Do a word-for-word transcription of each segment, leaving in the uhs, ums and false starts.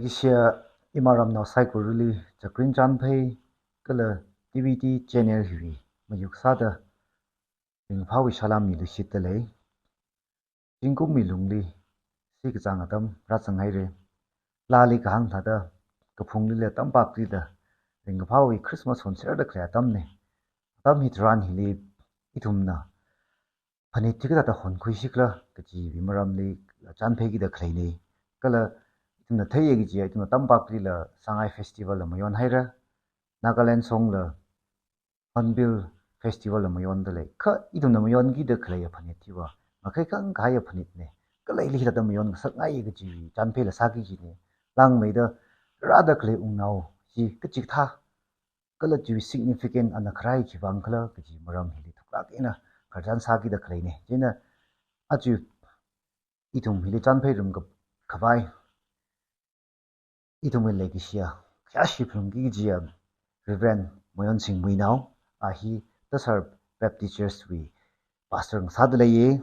Asia imaramnao saikorali Chakring Chanphei kala T V T channel hiwui mayuk sāda ringphāwui salam miluishitdalei. Zingkumwui lungli sikachāng atam rāzanghaira. Laali kahāng thāda, kaphunglila tampaklila ringkaphāwui Christmas honserda khalei atamna. Atam hitharan hili ithumna phanit hikathāda honkhuisikhala kajiwui maramli chanpheikida khaleina. Kala ithumna theiya kajiya, ithumna tampaklila Sangai Festival la mayonhaira, Nagaland Songla Hornbill Festival la mayondalei. Kha ithumna mayonkida khalei phanit hiva ngakhai khangakhai phanitna. Kala hili hithāda mayon ngasakngai kaji chanpheila sāki kajina. Langmeida rāda khalei wungnao chi kachikathā kala chiwui significant ana kharai khiwui vang khala kaji maram hili thuklāk eina khararchan sākida khaleina. Chieina aja ithum hili chanphei rum khavai, ithumwui leikashiya, khayāshi phalungki kajiya Reverend Mayonsing Muinao, a hi Tasar Baptist Church wui pastor ngasāda leiya.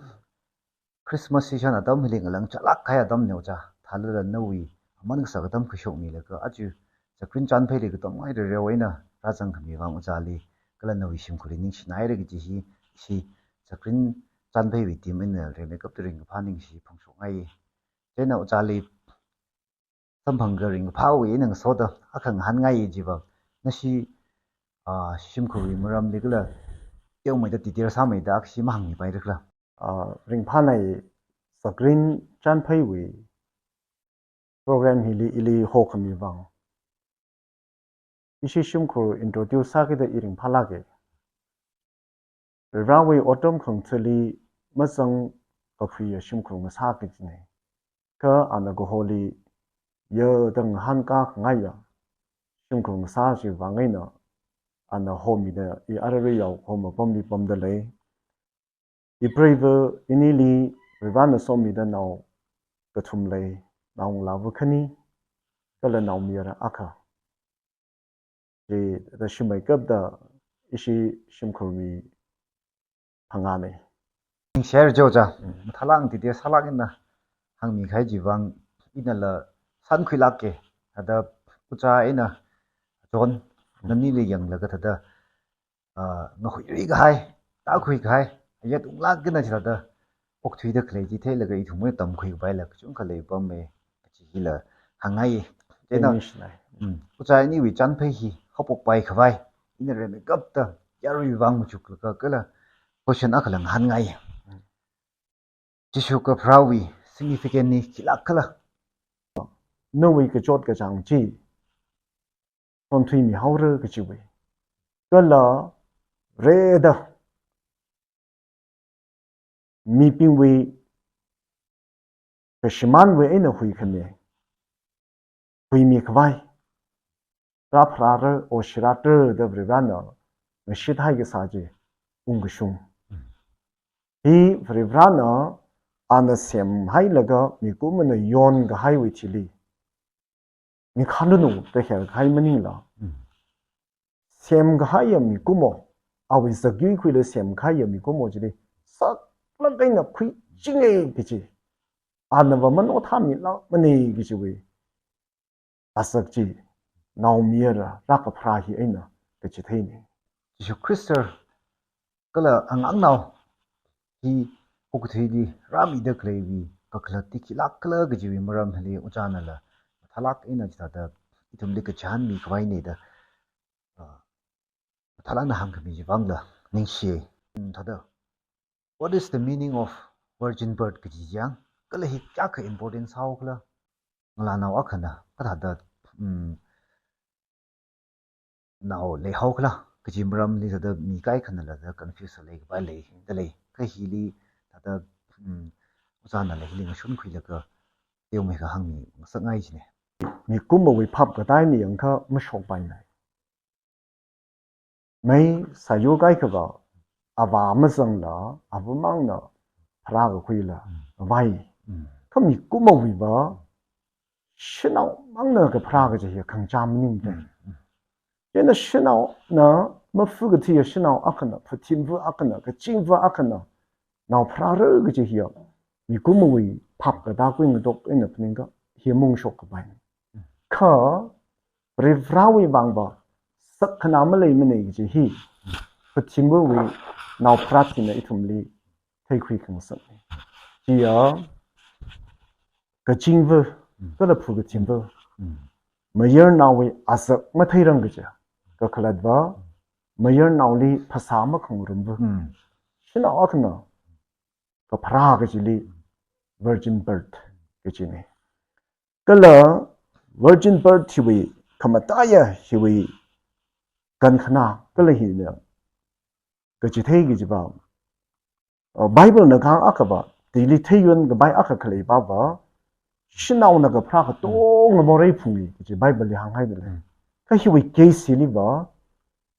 Christmas season atam hili ngalang chālāk kahai atamna ojā. Thālala nawui aman kasak atam khuishokmilaga aja Chakring Chanpheili katonga rereo eina rāzangkhami vang ojāli kala nawui shimkhurli ningshinaira kaji hi ishi Chakring Chanpheiwui team eina rimeikapta ringkaphā ningshi phongshokngai. Chieina ojāli samphang kha ringphāwui eina ngasoda akha ngahānngai jiva, nashi, ah, shimkhurwui maramli kala teomeida detail sāmeida akha shi mahāngmipaira khala. Ah, ringphānai Chakring Chanpheiwui program hili ili hokhami vang ishi shimkhur introduce sākida i ringphālāka. Varivarāwui otram khangthāli mazang kakhuiya shimkhur ngasā kajina. Kha ana kaholi yada ngahānkā khangaiya shimkhur ngasā chiwui vang eina ana homida i ararui yao hom apamli pamdalei. Ipreiva inili Varivarāna somida nao kathum lei, naongalāva khani kala naomayara akha. Chithāda shimeikapta ishi shimkhurwui phangāna. Share jo ja. Mm. Mathālāk detail sālāk eina hāngmi kahai chiwui vang inala sānkhuilāka. Thāda ojā eina John, mm, nanili yanglaga thāda, ah, ngahuirui kahai, tākhui kahai, ayat unglāk eina chithāda okthuida khalei chi theilaga ithumwui tamkhui khavai la kachungkha leipamma kaji hila hāngngai. Chieina, English na. Mm, ojā iniwui chanphei hi haophokpai khavai ina rimeikapta yaruiwui vang machuklaga kala question akhala ngahānngai. Mm. Jishu kapharāwui significant hi khilāk khala? Nawui kachot kachāng chi sonthuimihaora kajiwui, kala rida mibingwui kashimānwui eina huikhami, huimi khavai rāpharāra, oshirātra da Varivarāna ngashithai kasā chi ungkashung. Hi Varivarāna ana semhailaga mikumona yonkahaiwui thili mikhalunu da hāngkahai maningla. Mm. Semkahaiya mikumo, awui zakyui khuila semkahaiya mikumo chili saklāk eina khuichinga kaji, anava manothāmilākmana kajiwui asak chi naomayara rākapharā hi eina kachitheina. Jishu Khrista kala angangnao hi okathuili rāmida khaleiwui kakhalat hi khilāk khala kajiwui maram hili ojānala mathālāk eina chithāda ithumli kachihānmi khavaina da, ah, mathālāk eina hāngkhami chiwui vangla ningshi. Mm, thāda, what is the meaning of virgin birth kaji chang? Kala hi kayākha important sāhao khala? Ngalānao akhana kathāda, mm, nao leihao khala kaji maramli thāda mi kaikhanala thāda confuse leikapai leidalei. Kha hili thāda, mm, ojānala hili ngashunkhuilaga teomeikha hāngmi ngasakngai jina. Mikumowui phap katā eina yangakha mashokpaimana. Mei sāyur kaikhava avā mazangla avamangna pharākakhuila, mm, vai. Mm. Kha mikumowuiva shanaomangna kapharā kaji hi khangachā maningmana. Mm, mm. Chieina shanaona mafu kathiya shanao akhana, phathimva akhana, kachingva akhana nao pharāra kaji hiya mikumowui phap katā kuingatok eina phaningakha hi mungshok kapai. Mm. Kha Varivarāwui vangva sakkhana maleimana kaji hi, phathimvawui naopharā thina ithumli theikhui khangasakna. Chiya kazingva, kala phukathimva, mayarnaowui azak matheirang kaja, kakhalatva mayarnaoli phasā makhangarumva, shanao akhana kapharā kajili virgin birth kajina. Kala virgin birth hiwui khamataiya hiwui kankhana kala hina kachithei kajiva, uh, Bible na kahāng akhava, tili theiyun kapai akha khaleiva, shanaona kapharā katonga morei phunga kaji Bible li hānghaida lei. Kha hiwui case hiliva,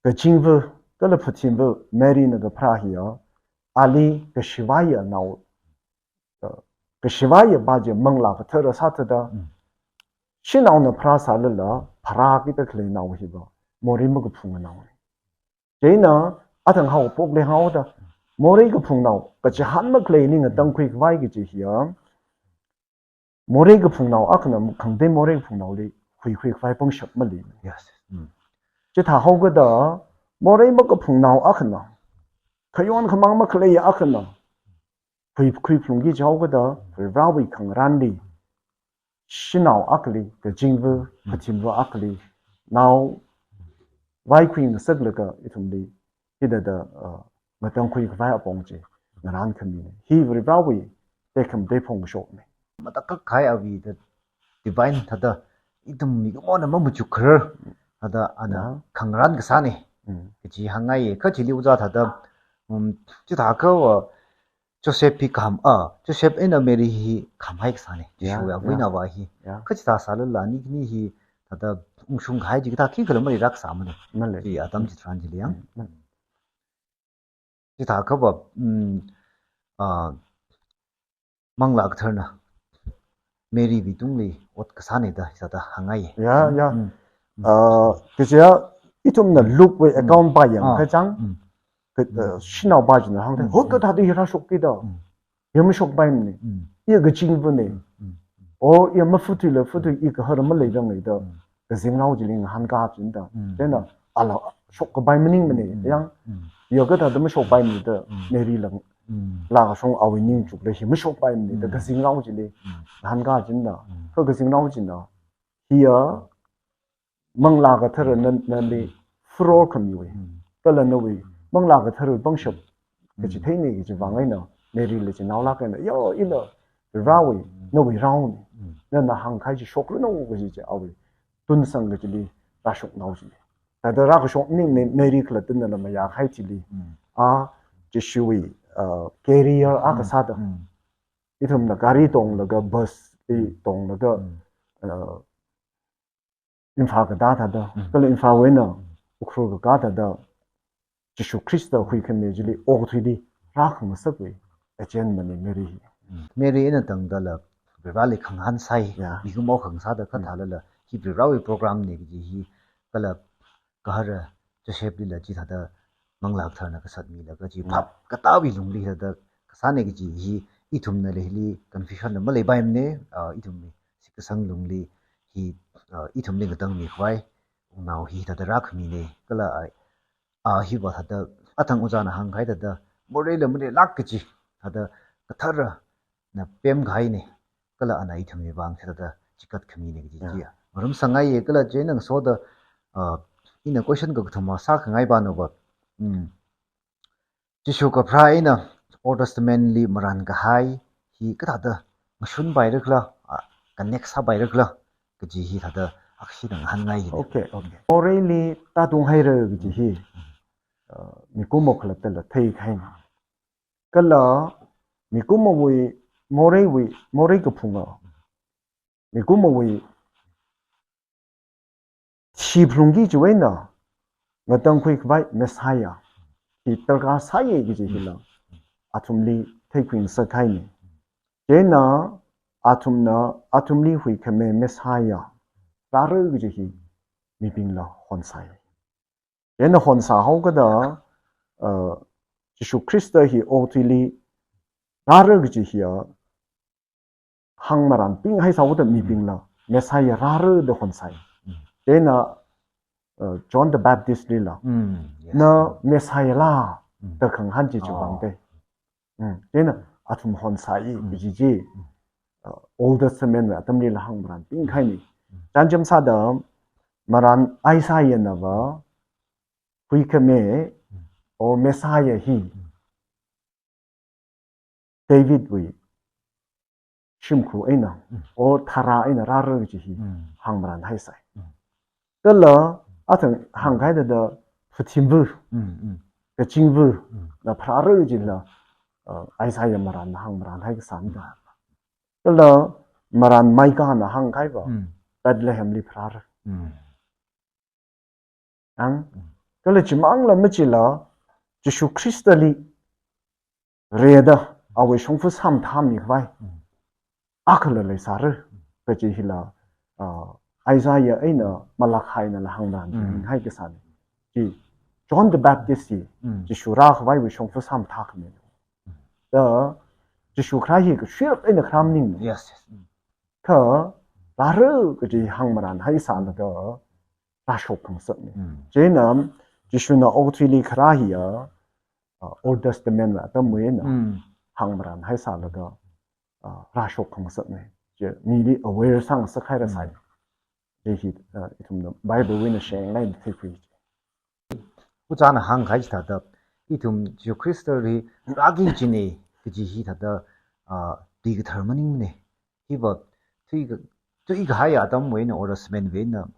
kazingva kala phathimva Mary na kapharā hiya, ali kashivaiya nao, uh, kashivaiya pa chi Manglā Kathara sāthāda, shanaona pharāsālala pharākida khalei nao hiva morei makaphunga naona. Chieina athang haopokli haoda, morei kaphunga nao kachihān makhaleili ngatangkhui khavai kaji hiya, morei kaphunga nao akhana khangatei morei kaphunga naoli huikhui khavai pangshap maleimana. Yes. Chithā haokada, morei makaphunga nao akhana, khayon khamāng makhalei akhana huikhui phalungki jihaokada, Varivarāwui khangarānli, shanao akhali, kazingva, phathimva akhali nao vaikhui ngasaklaga ithumli hithāda, uh, ngatangkhui khavai apong chi ngarān khamina. Hi Varivarāwui tekhamatei phongkashokna. Matakhak kahai awui the divine thāda ithum mikumona mamachukharar thāda ana khangarān kasāna kaji hāngngaiya. Kha chili ojā thāda, um, chithākhava Joseph hi kham, ah, Joseph eina Mary hi khamhai kasāna. Jishuwui avuinava hi. Kha chithā sālala ani khani hi thāda ungshung kahai chi kathā khikhala maleirākasāmana. Malei. Chi atam chitharan chili yang. Chithākhava, um, ah, Manglā Katharana Mary wui tungli ot kasāna da, sāda hāngngaiya. Ya, ya. Uh, kajiya, ithumna Luke wui account pa yang, kachang, ka, uh, shanao pa china hāngda, hot kathāda hi rāshokki da. Iya mashokpaimana. Iya kazingvana. O, iya mafuthuila futhui, i kahar maleiranga da. Kazingrao chili ngahānkā chinda. Chieina, ala shokkapai maningmana, yang, iya kathāda mashokpaimana da, Mary lang, laa kashong awui ningchukla hi mashokpaimana da, kazingrao chili ngahānkā chinda. Kha kazingrao china, hiya, Manglā Kathara nan, nali furor khamiwui. Kala nawui, Manglā Katharawui pangshap kachitheina kaji vang eina, Mary la chinaolāk eina, yo, ila, Varewui, nawui raona. Nana hāngkahai chi shokranu kaji chi awui tunsang kachili rāshoknao china. Thāda rākashok maningmana, Mary khalattana mayākahai thili. A, Jishuwui, uh, carrier akha sāda. Ithumna gari tonglaga, bus li tonglaga, uh, Imphal katā thāda, kala Imphal wui eina Ukhrul kakā thāda, Jishu Khrista huikhami chili okathuili rākhangasakwui agent mana Mary hi. Mary eina tangdala Vareli khangahān sāi, mikumo khang sāda kathālala, hi Varewui program na kaji hi, kala kahara Joseph lila chithāda Manglā Katharana kasatmilaga chi phap katāwui lungli thāda kasāna kaji hi ithumnala hili confusion la maleipaimana, ah, ithumwui shitkasang lungli hi, ah, ithumli ngatangmi khavai, ungnao hi thāda rākhamina, kala a, a hiva thāda athang ojāna hāngkahai thāda, moreila maleilāk kaji, thāda katharana pemkahaina, kala ana ithumwui vang thāda chikat khamina kaji chiya. Ngarum sāngaiya kala chieina ngasoda, ah, ina question kakathuma sākhangai pa nava. Hmm. Jishu kapharā eina Old Testament li marānkahai hi kathāda ngashunpaira khala, ah, connect sāpaira khala, kaji hi thāda akshida ngahānngai hi. Okay, okay. Moreili tātunghaira kaji hi, ah, mikumo khalattala theikahaina. Kala mikumowui, moreiwui, morei kaphunga, mikumowui thiphalungki chiwui eina ngatangkhui khavai Messiah hi darkar sāya kaji hila athumli theikhui ngasakhaina. Chieina athumna, athumli huikhami Messiah rāra kaji hi mibingla honsai. Chieina honsāhaokada, uh, Jishu Khrista hi okathuili rāra kaji hiya hāngmarānpinghai sāhaoda mibingla Messiah rāra da honsai. Mm. Chieina, uh, John the Baptist lila, Mm, yes. na Messiah la Mm. da khangahān chi Oh. chiwuivang te. Mm. Chieina athum honsai Mm. kaji chi, Mm. uh, Old Testament wui atamlila hāngmaran pingkahai ni. Mm. Chānjam sāda maran Isaiah nava huikhame Mm. or Messiah hi Mm. David wui shimkhur eina, Mm. or tharā eina rāra kaji hi Mm. hāngmaran haisai. Mm. Kala athang hāngkahai thāda phuthimva, Mm, mm. kachingva, Mm. na pharāra kajila, uh, Isaiah maranna hāngmaran haikasāna. Kala maran Micah na hāngkahaiva, Mm. Bethlehem li pharāra. Mm. Ang, Mm. kala chimangla machila, Jishu Khristali rida, awui shongfa sāmathāmikhavai Mm. akhala leisāra, kaji hila, uh, Isaiah eina Malachi nala hāngmaran Mm. haikasāna. Chi John the Baptist hi, Mm. Jishu rākhavaiwui shongfa sāmathākhami. Da, Jishu kharā hi kashuirap eina kharā maning. Yes, yes. Mm. Kha, rāra kaji hāngmaran haisālaga, rāshok khangasakna. Mm. Chieina, Jishuna okathuili kharā hiya, uh, Old Testament wui atamwui eina Mm. hāngmaran haisālaga, uh, rāshok khangasakna. Chi mili aware sāngasakhaira Mm. sai. Chi hi, uh, ithumna Bible wui eina shenglāk eina theikhui. Ojāna hāngkahai chithāda, ithum Jishu Khristali rāki kajina, kaji hi thāda, ah, tui kathar maningmana. Hiva, tui ka, tui kahai atamwui eina, Old Testament wui eina,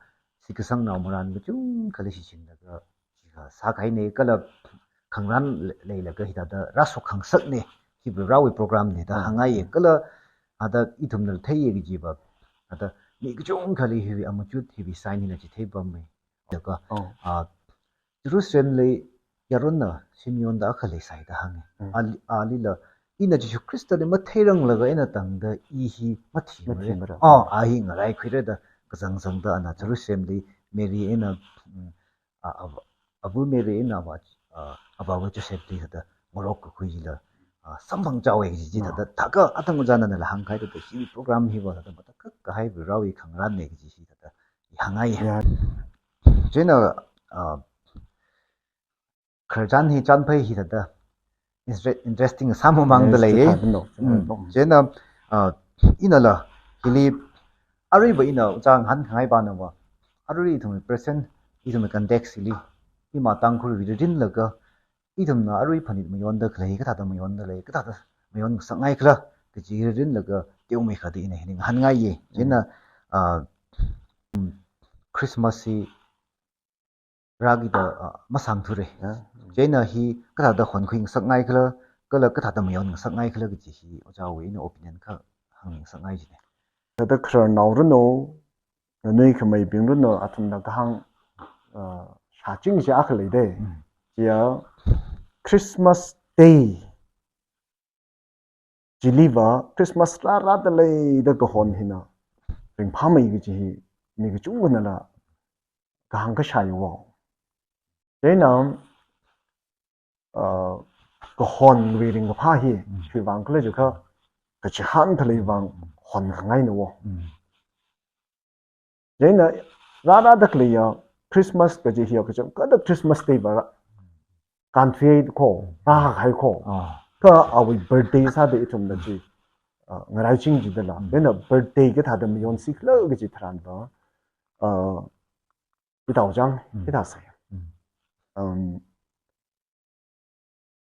shitkasang naomaran kachungkhali shichinlaga, shiga sākahaina, kala khangarān le-, leilaga hithāda rāshok khangasakna, hiva Varewui program na da Mm. hāngngaiya, kala, ada ithumna theiya kajiva, ada mi kachungkhali hiwui amachut, hiwui sign hina chitheipamma. Laga, Oh. ah, Jerusalemli yaronna Simeon da akha leisai da hānga. Mm. Ali, alila, ina Jishu Khristali matheiranglaga ina tangda i hi mathimara. Mathimara. Oh, a hi ngaraikhuira da kazang zangda ana Jerusalemli Mary eina, mm, a, ava, ava Mary eina ava, a, avāva Josephli thāda ngarok kakhui chila, a, samphang chaowa kaji chi Oh. thāda, thākha athang ojāna nala hāngkahai thāda, hi program hiva thāda matakhak kahai Varewui khangarānna kaji hi thāda, i hāngngaiya. Yeah. Chieina, ah, khararchan hi chānphai hi thāda inter-, interesting sāmamangda Yes, leiya. Chithāda no. Mm. Chieina, ah, inala, hili, aruiva ina ojā ngahānkhangai panava, arui ithumwui present, ithumwui context hili, ima Tangkhulwui rinlaga, ithumna arui phanit mayonda khalei, kathāda mayonda lei, kathāda mayon ngasakngai khala, kaji rinlaga, teomeikha da ina hi ngahānngaiya. Chieina, Mm. ah, mm, Christmas hi rākida, ah, masāngthura. Yeah. Chieina hi kathāda honkhui ngasakngai khala, kala kathāda mayon ngasakngai khala kaji hi ojāwui eina opinion akha hāngngasakngai jina. Thāda khararnao ranu, nganuikhamaibing ranu, athumna kahāng, ah, shāching chi akha lei da. Mm. Chiya Christmas Day chiliva Christmas rārada leida kahon hina ringphāmei kaji hi mi kachungkhanala kahāng kashai wo. Chieina, uh, kahonwui ringkaphā hi Mm. khiwuivang khala jiakha kachihān khaleiwuivang Mm. honkhangaina wo. Mm. Chieina rārada khaleiya Christmas kaji hiya kachangkhatta Christmas Day va rā, country ko, rāhai ko. Ah. Kha awui birthday sāda ithumna chi, ah, ngaraiching jidala. Mm. Chieina birthday kathāda mayonsi khala kaji tharanva, ah, ithāda chang, Mm. ithāda sai. Mm. Um,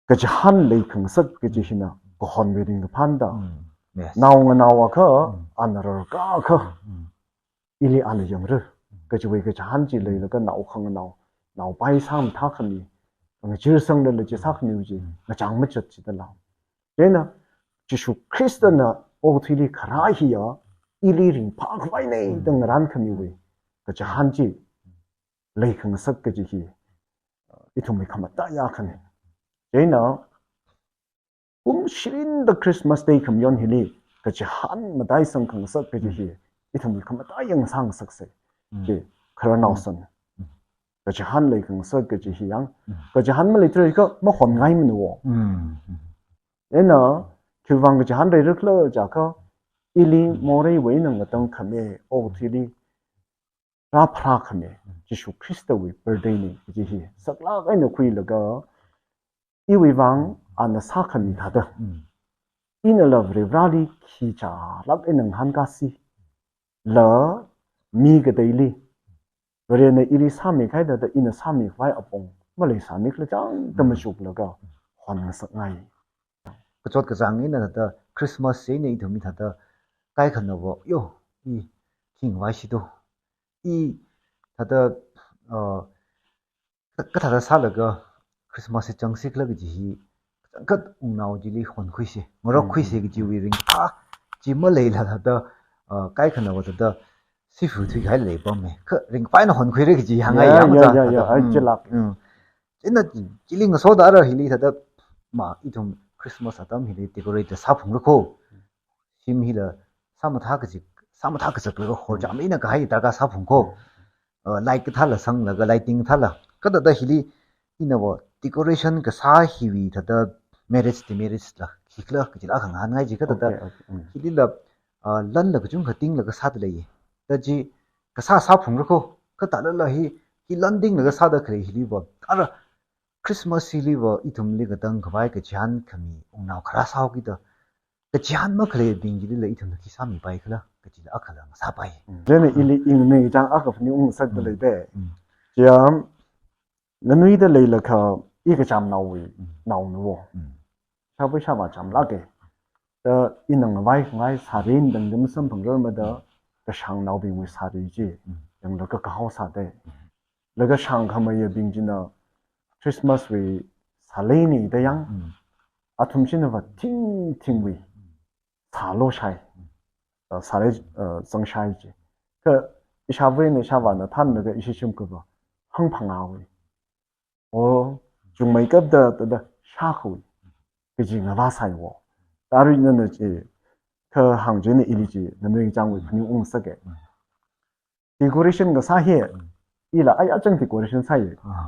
kachihān leikhangasak kaji hina kahonwui ringkaphāna da. Mm. Yes. Naonganao akha, Mm. ana rarkā akha, Mm. ili ana yangra. Kajiwui kachihān chi leilaga nao khanganao, naopai sāmathākhami, ngachir sanglala chi sākhamiwui chi, Mm. ngachang machat chidala. Chieina, Jishu Khristana okathuili kharā hiya, ili ringphākhavaina Mm. da ngarānkhamiwui kachihān chi leikhangasak kaji hi, uh, ithumwui khamataiya akhana. Chieina, kum shirinda Christmas Day khamayon hili, kachihān mataisang khangasak kaji hi, ithumwui khamataiya ngasāngasaksa. Mm. Chi, khararnao Mm. san. Mm. Kachihān leikhangasak kaji hi yang, Mm. kachihān maleithura jiakha mahonngaimana wo. Mm. Mm. Chieina, khiwuivang kachihān leira khala jiakha, ili moreiwui eina ngatangkhami, okathuili rāpharākhami, Jishu Khristawui birthday na kaji hi saklāk eina khuilaga, iwui vang ana sākhami thāda, inala Varivarāli khi chālāk eina ngahānkāsi, la mi kateili Varena ili sāmikahai thāda ina sāmikhavai apong maleisānikhala chang da machuklaga hon ngasakngai. Kachot kachāng eina thāda Christmas eina ithum hi thāda kaikhanava, yo, i khingvai shido, i thāda, uh, ka, kathāda sālaga Christmas hi changsikhala kaji hi, kachangkhat wungnao chili honkhuisi, ngarokkhuisi kajiwui ringphā chi maleila thāda, uh, kaikhanava thāda sifu thuikahai leipammi. Kha ringphā eina honkhuira kaji hāngngai. Ya, ya, ya, ya, ya, thāda, ai, mm, chilāk. Mm. Chieina chili ngasoda ara hili thāda, ma, ithum Christmas atam hili decorate sāphungra kho. Shim hila sāmathā kazak, sāmathā kazaklaga horcham eina kahai darkar sāphung kho. Uh, light kathāla sanglaga, lighting kathāla. Kha thāda hili inava decoration kasā hiwui thāda merits demerits la khikhala kajila khangahānngai ji kha thāda. Okay, okay, mm. Hilila, uh, lanla kachungkha tinglaga sāda lei. Thāda chi kasā sāphungra kho. Kha thālala hi, hi lan tinglaga sāda khalei hiliva, ara Christmas hiliva ithumli katangkhavai kachihān khami wungnao kharā sāhaokida, kachihān makhaleibing chilila ithumna khi sāmipaikhala kajila akhala ngasāpai. Mm. Chieina ili ingnui chang akha phaningung ngasakda lei de. Mm. Chiya, nganuida leilakha i kachamnaowui, mm, naonao. Mm. Shāvā shāvā chamlāka. Thāda ina ngavai khangai sari dang dang masamphangrarmada, kashāngnaobingwui sari chi, mm, yanglaga kahao sāda. Mm. Laga shāngkhameiyabing china Christmas wui sālei nida yang, mm, athum chinava thing thingwui sālo shai, uh, sālei, uh, zangshai chi. Kha ishāvā eina ishāvāna thānlaga ishi shimkhurva hāngphangāhaowa. O, chungmeikapta thāda shākhui kaji ngavāsai wo. Thāda arui nana chi, kha hāng chieina ili chi, nanui changwui phaningung ngasaka. Decoration kasā hi, ila ai achang decoration sāya. Ah.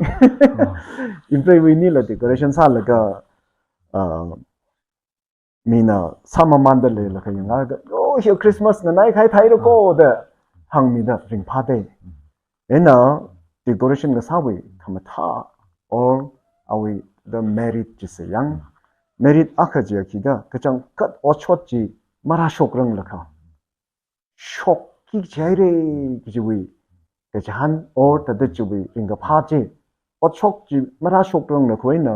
Ah. Imprei wui nila decoration sālaga, uh, mina sāmamānda leilakha yanglaga, "Oh, hi Christmas nganaikahai thaira kho," da hāngmida ringphāda. Eina decoration kasāwui khamathā or awui the merit chisa yang. Merit akha chiya khida, kachangkhat otshot chi marāshokranglakha shokki kachihaira kajiwui kachihān or thāda chiwui ringkaphā chi, otshot chi marāshokranglakha eina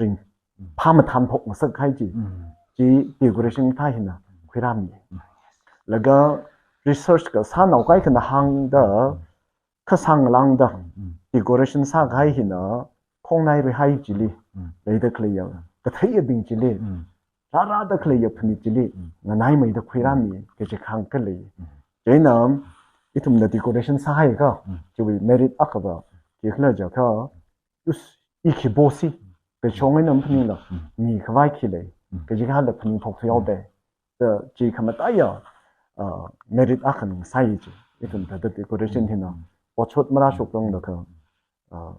ringphā mathānphok ngasakkahai chi, mm, chi decoration thā hina khuirāmi. Mm. Laga research kasānao kaikhana hāngda, mm, kasāng lāngda, mm, decoration sākahai hina khongnairihai chili, mm, leida khaleiya katheiyabing chili, mm, rārāda khaleiya phanit chili, mm, nganaimeida khuirāmi kaji kahāng khalei. Mm. Chieina ithumna decoration sāhaiakha, mm, chiwui merit akhava khikhala jiakha, us, i khi bosi, kachong eina phaningla, mm, mikhavai khi lei, mm, kaji kahāngla phaningphok thuihaoda. Thāda chi khamataiya, uh, merit akhana sai chi. Ithum thāda decoration hina, mm, otshot marāshokranglakha, uh,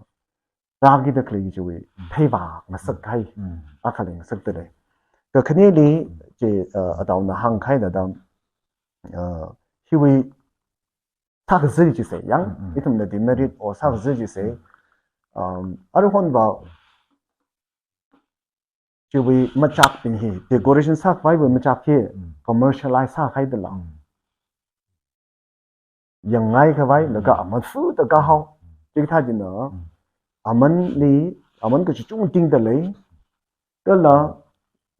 rākida khalei chiwui, mm, theivā ngasakkahai, mm, akhala ngasakda lei. Kakhaneli chi, uh, ataona hāngkahai thāda, uh, hiwui sākazā chisa yang, mm, mm, ithumna demerit or sākazā chisa, mm, um, aruihonva chiwui machakbing hi, decoration sākhavaiwui machak hi, mm, commercialize sākahai thāla. Mm. Yangngaikhavai, mm, laga aman fuda kahao. Mm. Chikathā china, mm, amanli, aman kachichung tingda lei. Kala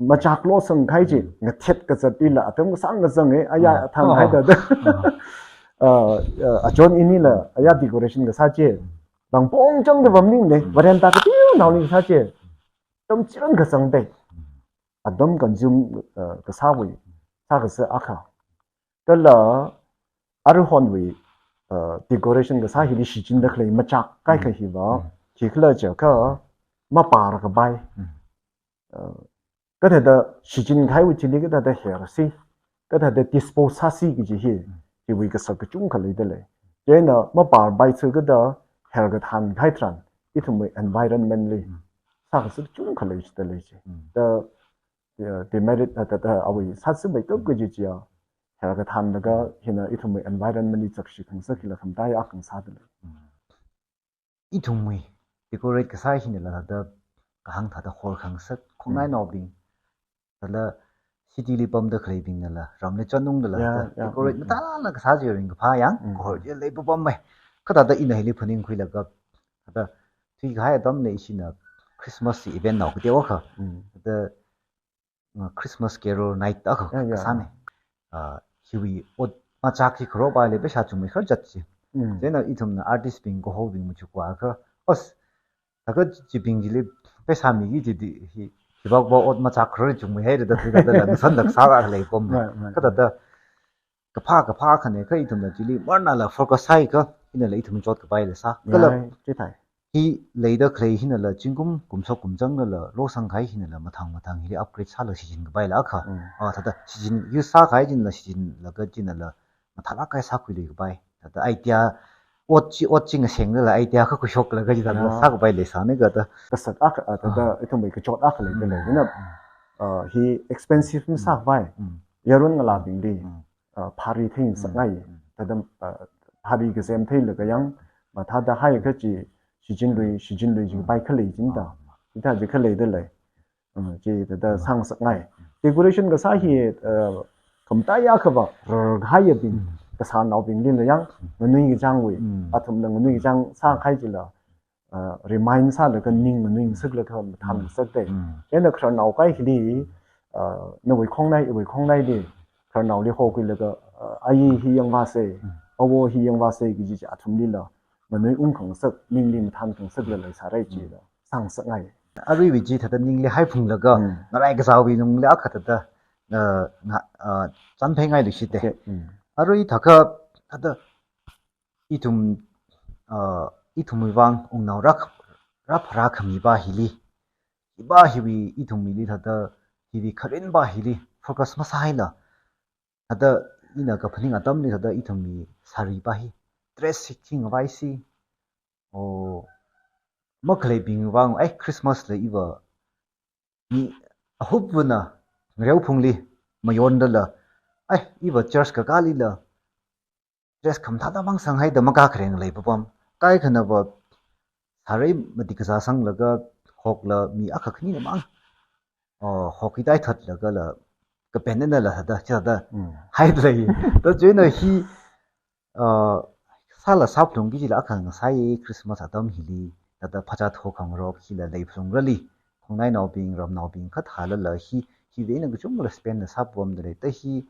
machak losangkahai chi, mm, ngathet kazat ila, atam kasāng kazang e, aya, ah, athang, ah, hai thāda. Ah. Uh, uh, achon inila, aya decoration kasā chi, mm, langpong changda pamning ne, mm, veranda kateonaoli kasā chi, atam chirang kazangda. Mm. Atam consume, uh, kasāwui, sākazā akha. Kala aruihonwui, uh, decoration kasā hili shichinda khalei machak kaikha, mm, hiva, mm, khikhala jiakha mapar kapai. Mm. Uh, kathāda shichinkahaiwui thili kathāda hersi, kathāda dispose sāsi kaji hi, mm, hiwui kasak kachungkha leida lei. Chieina mapar paithu kathāda her kathānkahai tharan, ithumwui environment li, mm, sākazā kachungkha leishida lei chi. Mm. Thāda, uh, demerit, uh, thāda, uh, awui sāsimeikap kaji chiya, Thāda kathānlaga hina ithumwui environment li zakshi khangasak hila khamataiya khangasā dalei. Ithumwui decorate kasā hinala thāda kahāng thāda hall khangasak, khongnainaobing, thāda city li pamda khaleibingnala, ramli chānungdala, Ya, thāda ya, decorate mm, mm. mathālāk kasā chi ringkaphā yang, Mm. kahor chi lei papam mai. Kha thāda ina hili phaningkhuilaga, thāda thuikahai atamli ishina Christmas event nao kateokha. Mm. Thāda, uh, Christmas Carol Night akha Ya, ya, kasāna. ya. Ah, hiwui ot machak hi kharop aile pheisā chungmei khararchat chi. Mm. Chieina ithumna artist bing kahobing machukwakha, os, thākha chibing chili pheisā miki chidi hi, hibakva ot machak kharor chungmeihaira da thuida thāda la ngasanlāk sālāk leipam. Right, right, Kha thāda right. kaphā kaphā akhana kha ithumna chili marnala focus sāakha, inala ithum chotkapaila sā. Kala Yai, chithai. hi leida khalei hinala zingkum kumshok kumzanglala losangkahai hinala mathang mathang hili upgrade sālaga shichinkapaila akha. Mm. Ah, thāda shichin use sākahai chinala shichinlaga chinala mathālāk kahai sākhuiluikapai. Thāda idea ot chi, ot chi ngasenglala idea kha khuishoklaga chithāda Ya. sākapai leisāna kha thāda. Kasak akha, ah, thāda Ah. ithumwui kachot akha leidalei. Mm. Hina, Mm. ah, hi expensive Mm. masākapai. Mm. Yaron ngalābingli. Mm. ah, phari theingasakngai. Mm, mm. Thāda, ah, phari kazem theilaga yang, mathāda haiakha chi, shichinlui, shichinlui chi Mm. pai khalei chinda. Ah. Chithā chi khalei dalei. Mm, chi thāda Ah. sāngasakngai. Mm. Decoration kasā hi, ah, khamataiya akhava, rarkahai abing, Mm. kasānaobinglila yang, Mm. nganui kachāngwui, Mm. athumna nganui kachāng sākahai chila, ah, remind sālaga ning manui ngasaklaga mathān Mm. ngasak dei. Mm. Chieina khararnao kahai hili, ah, nawui khongnai, iwui khongnaili, khararnaoli hokhuilaga, ah, ayi hi yangvāsei, Mm. awo hi yangvāsei kaji chi athumlila, manui ungkhangasak, ningli mathān khangasakla leisārai Mm. chila, sāngasakngai. Aruiwui chi thāda ningli haiphunglaga, Mm. ngarai kazāwui nungli akha thāda, ah, nga, ah, chānpheingai luishit dei. Okay. Mm. Arui thākha, thāda, ithum, ah, ithumwui vang ungnao rāk, rāpharā khamipa hili, hipa hiwui ithumwuili thāda, hiwui kharinpa hili focus masāhaila. Thāda ina kaphaning atamli thāda ithumwui saripa hi, dress hi khi ngavaisi, o, makhaleibing vang, ai, Christmas la iva mi ahupvana ngareo phungli mayondala, ai, iva church kakālila dress khamathāda mang sanghaida makā khareng lei papam. Kaikhanava sari matik kazā sanglaga hokla mi akha khanina mang, oh, hok hi taithatlagala kapen einala thāda, chithāda Mm. haidalei. Thāda chieina hi, ah, sāla sāphalungki chila akha ngasai Christmas atam hili, thāda phazat hokhangarok hila leiphalungrali, khongnainaobing, ramnaobing kathālala hi, hiwui eina kachungkhala spend na sāpamdalei, thāda hi,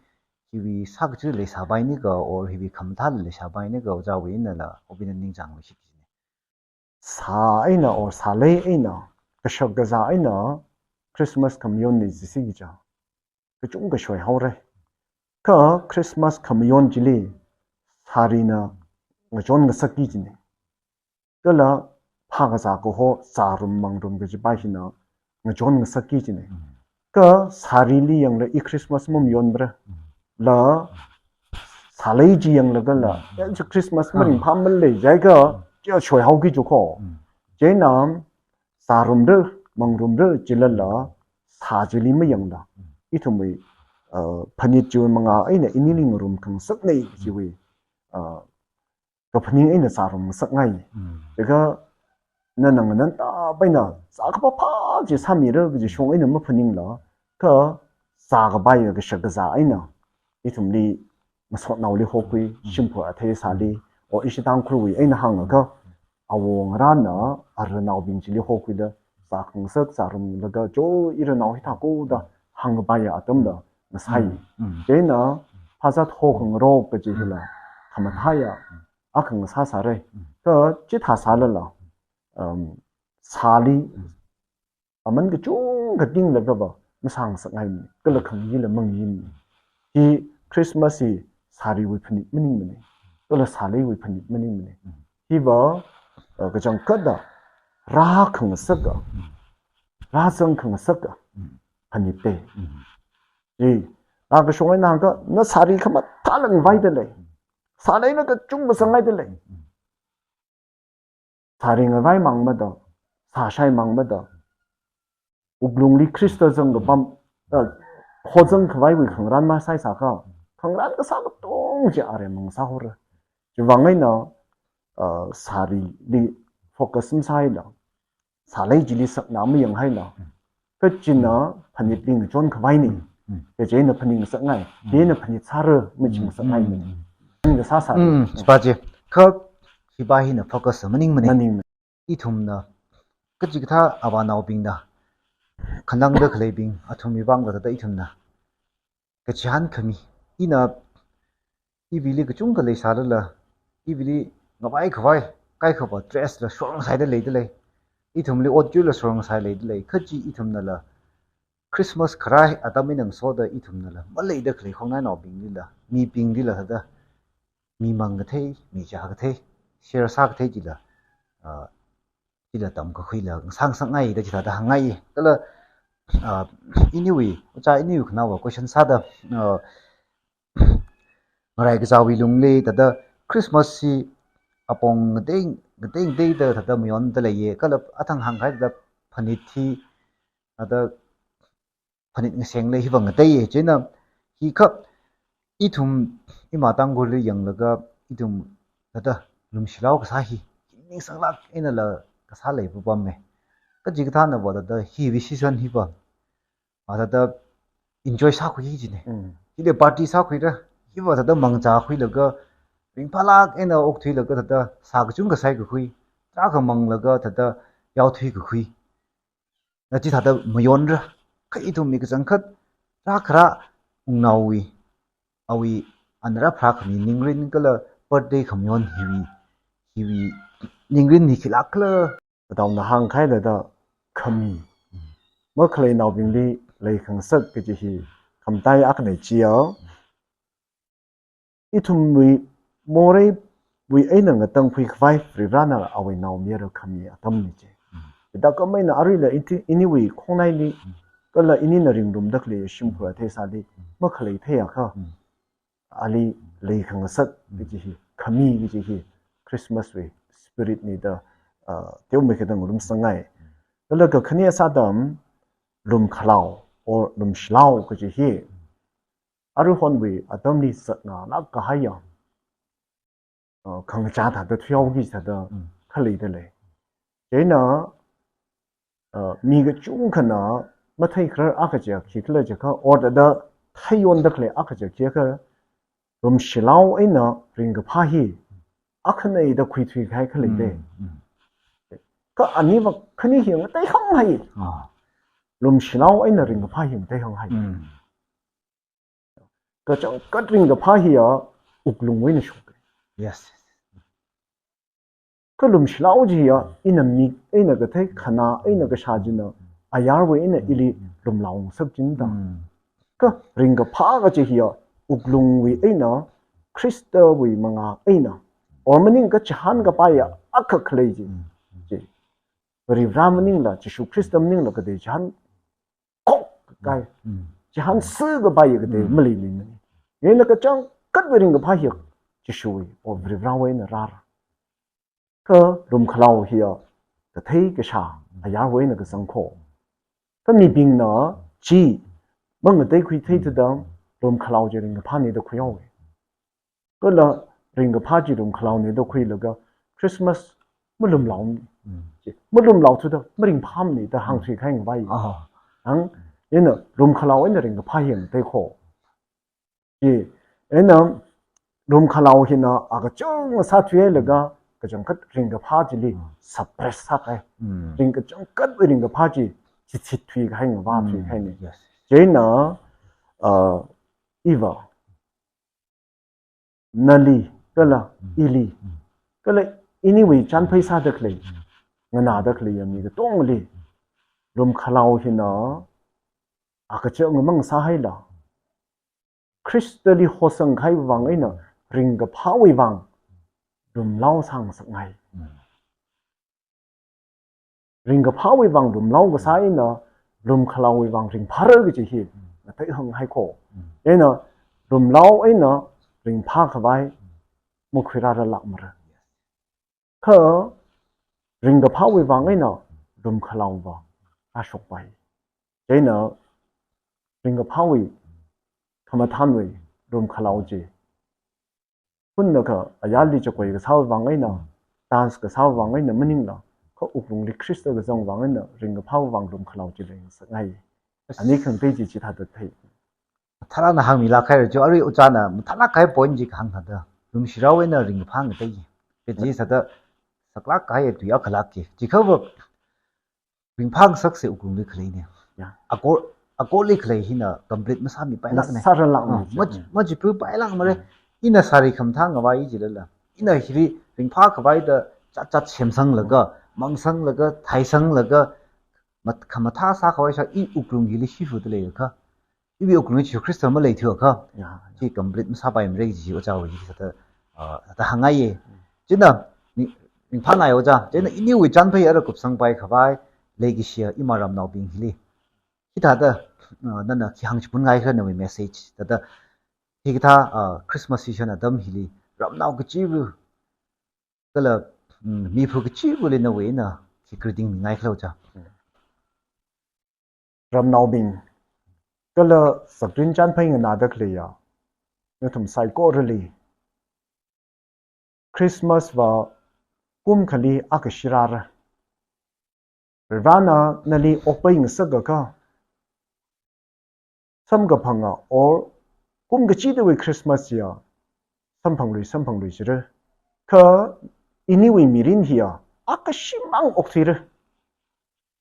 hiwui sākachila leisāpaini kha, or hiwui khamathāla leisāpaini kha, ojāwui einala, obina ningchāngluishit kajina. Sā eina or sālei eina, kashak kazā eina, Christmas khamayon ni jisi kaja kachungkha shoihaora. Kha Christmas khamayon chili, sarina ngachon ngasakki kajina. Kala phākazā kaho, sārum mangrum kajipa hina ngachon ngasakki kajina. Mm. Kha sarili yangla i Christmas mamayonmara. Mm. La sālei chi yanglagala, Mm. ya chi Christmas Mm. maringphāmale jiakha, Mm. chi shoihaoki kaji ko. Mm. Chieina sārumra, mangrumra jilala, sā chili mayangla. Mm. Ithumwui, ah, phanit chiwui mangā eina inili ngarum khangasakna Mm. chiwui, ah, kaphaning eina sārum ngasakngai. Mm. Chikha nana nganantāpai eina, sā kaphāphā chi sāmira kaji shong eina maphaningla, kha sākapai kashak kazā eina, ithumli ngasotnaoli hokhui, Mm. shimkhur athei sāli, Mm. o ishi Tangkhulwui eina hāngakha, awo ngarāna, aranaobing chili hokhuida, sā khangasak, sārumlaga, jo iranao hithākho da, hāngkapaiya atamla, ngasai. Mm. Mm. Chieina, phazat hokhangarok kaji hila, khamathāya, akha ngasāsāra. Mm. Kha chithā sālala, um, sāli, Mm. aman kachungkha tinglagava, masāngasakngaimana, kala khangayila mangayimana. Hi Christmas hi sariwui phanit maningmana, kala sāleiwui phanit maningmana. Mm. Hiva, uh, kachangkhatda, rākhangasaka, Mm. rāzang khangasaka, Mm. phanit te. Mm. Hi, rākashong eina hāngakha, na sari khamathāla ngavaidalei. Mm. Sāleina kachungkha sangngaidalei. Mm. Sari ngavaimang mada, sāshaimang mada. Wuklungli Khrista zangkapam, eh, hozangkhavaiwui khangarān masāsākha, khangarān kasā katonga chi aremang sāhaora. Chiwuivang eina, uh, sārili focus masāhaila, sālei chili sakna mayanghaila, kachina phanitli ngachon khavaini. Mm. Kachina phanit ngasakngai, Mm. china phanit sāra, maching Mm. ngasakngai Mm. mani. Mm. Ngasā sāra. Mm. Sipā chi, kha hiva hina focus maningmana. Maningmana. Ithumna, kachikathā avānaobingna, khanangda khaleibing, athumwui vangla thāda ithumna kachihān khami, ina iwuili kachungkha leisālala, iwuili ngavai khavai, kaikhava dress la shorngasaida leidalei, ithumli ot chila shorngasai leidalei, kha chi ithumnala Christmas kharā atam eina ngasoda ithumnala maleida khalei khongnainaobinglila, mibinglila thāda, mimang kathei, michā kathei, share sā kathei chila, ah, chila tamkakhuila ngasā ngasakngai da chithāda hāngngai. Kala, ah, iniwui, oja iniwui khanaowa question sāda, ah, ngarai kazāwui lungli thāda Christmas hi apong ngatei, ngatei ngateida thāda mayonda leiya. Kala athang hāngkahai thāda phanit hi, thāda phanit ngaseng lei hiva ngateiya. Chieina hi kha ithum ima Tangkhulli yanglaga ithum thāda lumshilao kasā hi, ningsanglāk einala kasā leipapama. Kachikathānava thāda hiwui season hiva, a, thāda enjoy sākhui hi jina. Mm. Hili party sākhuira, hiva thāda mangachā khuilaga, ringphālāk eina okthuilaga thāda sā kachungkha saikakhui, tarākha manglaga thāda yaothuikakhui. Na chithāda mayonra, kha ithum mi kachangkhat, rākharā wungnaowui, awui, ana rāpharā khami ningrin kala birthday khamayon hiwui, hiwui ningrin hi khilāk khala. Pataona hāngkahai thāda khami makhaleinaobingli leikhangasak kaji hi khamataiya akhana chiya. Ithumwui moreiwui eina ngatangkhui khavai Varivarana awui nao mayara khami atamna chi. Mm. Hithākha eina aruila iti, iniwui khongnaili, Mm. kala inina ringrumda khalei shimkhur athei sāli, Mm. makhalei theiakha, Mm. ali leikhangasak Mm. kaji hi, khami kaji hi, Christmas wui spirit na da, ah, teomeikha tangrum sangngai. Mm. Kala kakhane sāda, lumkhalao or lumshilao kaji hi, aruihonwui atamli zatngalāk kahaiya, uh, khangachā thāda thuihaoki thāda Mm. khalei dalei. Chieina, uh, mi kachungkhana matheikharar akha chiya khikhala jiakha, or thāda theiyonda khalei akha chiya khikha, lumshilao eina ringkaphā hi akhana da khuithui kahai khalei dei. Mm, mm. Kha aniva khani hi ngateihānghai. Ah. Lumshilao eina ringkaphā hi ngateihānghai. Mm. Kachangkhat ringkaphā hiya wuklungwui eina shoka. Yes. Kha lumshilao chiya, ina mik eina kathei, khanā eina kashā china, ayarwui eina ili lumlao ngasak china da. Mm. Kha ringkaphā kaji hiya, wuklungwui eina, Khristawui mangā eina, or maningakha chihān kapaiya akha khalei chi. Mm. Chi. Varivara maningla, Jishu Khrista maningla, katei chihān khokkai. Mm. Chihān sākapai katei Mm. maleimana. Chieina kachangkhatwui ringkaphā hi Jishuwui, or Varivarawui eina rāra. Kha lumkhalao hiya kathei kashā, ayarwui eina kazang kho. Kha mibingna chi mangateikhui theithuda lumkhalao chi ringkaphāna da khuihaowa. Kala ringkaphā chi lumkhalaona da khuilaga Christmas malumlao. Mm. Chi, malumlao thuda maringphāmana da hāngthui kahai ngavai. Aha. Hāng, ina lumkhalao eina ringkaphā hi ngateikho. Chi, ina lumkhalao hina akachung sāthuihailaga kachangkhat ringkaphā chili Mm. suppress sākahai. Mm. Ring kachangkhat ringkaphā chi chithit thuikahai ngavā Mm. thuikahaina. Yes. Chieina, uh, iva nali, kala Mm. ili, Mm. kala iniwui chānphai sāda khalei, Mm. nganāda khalei ya mi katongli, lumkhalao hina akachung mang sāhaila, Khristali hosang kahai vang eina ringkaphāwui vang lumlao sāngasakngai. Mm. Ringkaphāwui vang lumlao kasā eina, lumkhalaowui vang ringphāra kaji hi, Mm. ngateihānghai kho. Mm. Eina, lumlao eina ringphā khavai, Mm. makhuirāra lākmara. Kha, ringkaphāwui vang eina, lumkhalao vang, rāshokpai. Chieina, ringkaphāwui, khamathānwui, lumkhalao chi. Hunnakha ayarli chakoi kasāwui vang eina, dance kasāwui vang eina maningla, kha wuklungli Khrista kazang vang eina ringkaphāwui vang lumkhalao chi leingasakngai. Ani khangatei chi chithāda thei. Tharana hāngmilāk haira chi, arui ojāna mathālāk kahai point chi kahāng thāda, lumshirao eina ringkaphā ngatei chi. Kaji sāda saklāk kahai tui akhalāk chi. Chikhava ringphāngasakse wuklungli khaleina. Ya. Akor, akorli khalei hina complete masāmipailākna. Masārarlākna. Ah, chi. Mach-, machipuipailākmara. Mm. Ina sari khamathā ngavai jilala, ina hili ringphākhavai da chatchat semsanglaga, mangsanglaga, thaisanglaga, mat-, khamathā sākhavai sā i wuklung hili shifuda leiakha, iwui wuklung Jesu Khrista maleithuakha, ya, chi complete masāpaimara kaji ojāwui sāda, ah, sāda hāngngaiya. China, ni, ringphāngai ojā. China iniwui chānphei ara kupsangpaikhavai, leikashiya ima ramnaobing hili. Hithāda, ah, nana khi hāngchiphunngai khala nawui message. Thāda, hikathā, ah, Christmas season atam hili, ramnao kachiva̱, kala, mm, miphu kachivali nawui eina khi greeting mingai khala ojā. Ramnaobing, kala zakrin chānphei nganāda khaleiya nathum saikorali Christmas va kum akhali akha shirāra. Varivarana nali okpai ngasakakha, samkaphanga or kum kachidawui Christmas chiya samphanglui, samphanglui jira. Kha iniwui mirin hiya akhashimang okthuira.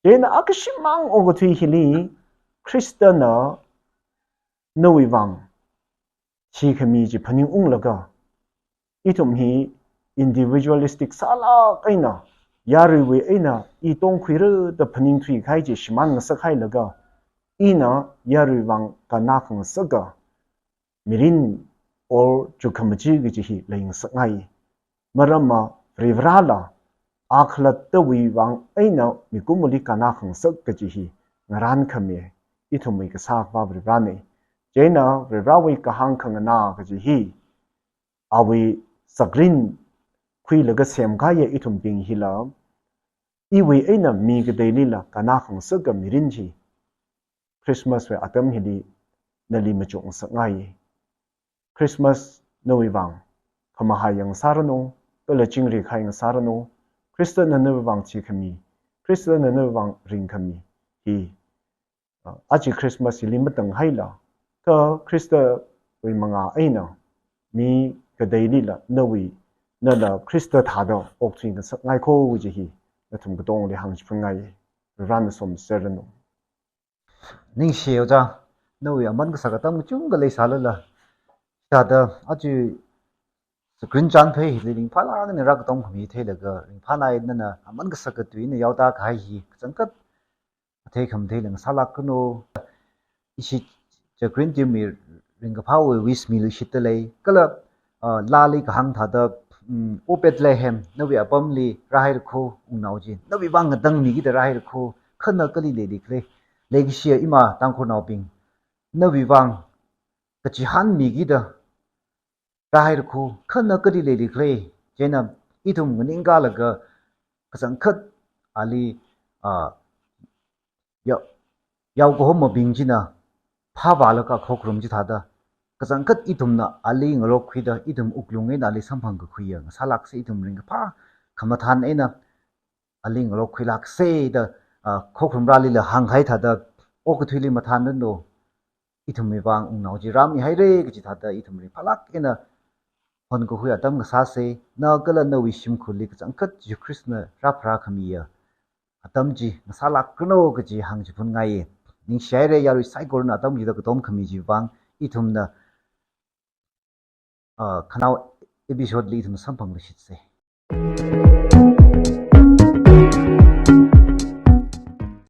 Chieina akhashimang okathui hili Khristana nawui vang thikhami chi phaningunglaga, ithum hi individualistic sālāk eina, yaruiwui eina i tongkhuira da phaningthui kahai chi shimān ngasakhailaga, ina yaruiwui vang kannā khangasaka mirin or chukkhamaja kaji hi leingasakngai. Maramva Varivarala akhalattawui vang eina mikumoli kannā khangasak kaji hi ngarānkhami, ithumwui kasā Akhava Varivarana. Chieina Varivarawui kahāng khanganā kaji hi, awui zakrin khuilaga semkahaiya ithumbing hila, iwui eina mi kateilila kannā khangasaka mirin chi, Christmas wui atam hili nali machukngasakngai. Christmas nawui vang khamahai yang sāranu, kala chingri kahai yang sāranu, Khristana nawui vang thikhami, Khristana nawui vang ringkhami hi, ah, aja Christmas hili matanghaila, kha Khristawui mangā eina mi kateilila nawui, nala Khrista thāda okthui ngasakngai kho kaji hi nathum katongli hāngchiphunngai. Varivarana somi serranu. Ningshi ojā, nawui aman kasak atam kachungkha leisālala, thāda aja zakrin chānphei hili ringphālāk eina rākatomkhami theilaga, ringphānai, nana aman kasak katui eina yaoda kahai hi kachangkhat athei khamathei lāng sālākranu. Ishi zakrin team mi ringkaphāwui wish miluishitda lei. Kala, ah, laali kahāng thāda, mm, O Bethlehem, nawui apamli rāhaira kho wungnao chi. Nawui vang ngatangmikida rāhaira kho, kha na kali leili khala. Leikashiya ima Tangkhulnaobing, nawui vang kachihān mikida rāhaira kho, kha na kali leili khala. Chieina ithum nganingkalaga kachangkhat ali, ah, yao, yaokahomabing china phāvālaga khokharum chithāda, kachangkhat ithumna ali ngalokkhuida, ithum wuklung eina ali samphangkakhuiya ngasālāksa, ithum ringkaphā khamathān eina ali ngalokkhuilāksa da, ah, khokharum rālila hāngkahai thāda, okathuili mathānranu, ithumwui vang wungnao chi rāmihaira kaji thāda ithum ringphālāk eina honkakhui atam ngasāsa, na kala nawui shimkhurli kachangkhat Jesu Khristana rāpharākhamiya atam chi ngasālākranu kaji hāngchiphunngai. Ningshihaira yarui saikorana atam chida katomkhami chiwui vang. Ithumna, ah, khanao episode li ithum samphangluishitsa.